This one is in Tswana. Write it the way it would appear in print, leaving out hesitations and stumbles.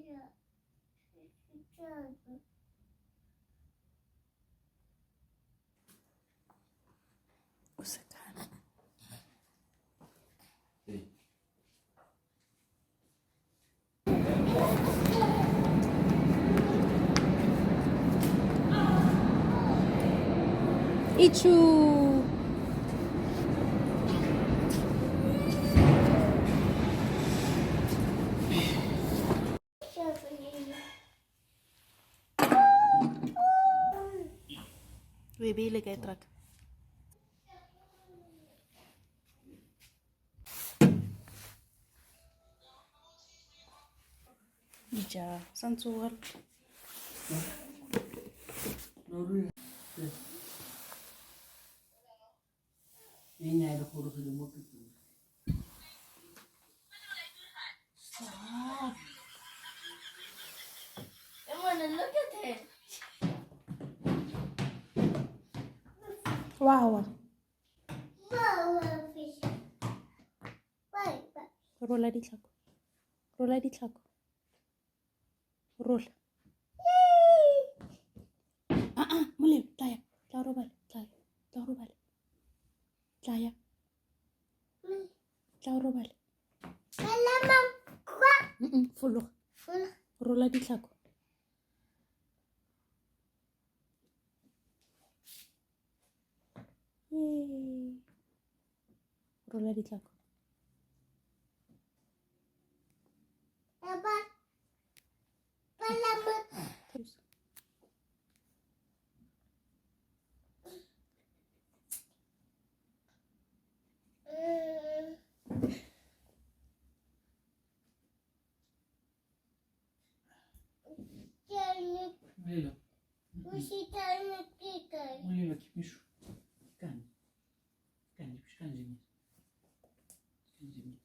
是这个。O se kana. Ichu. O e beile kae truck? Ija, santse o Stop. I wanna look at it. Wa wa. Rola ditlhako. Rola ditlhako. Rola. Ah ah, molelo, tlaya. Tla robale, tlaya. Tla robale. Tlaya. Tla robale. Fologa. Rola ditlhako. Yay. Rola ditlhako. Molelo. Molelo ke mišo. Kane. Kane, kane. Kane.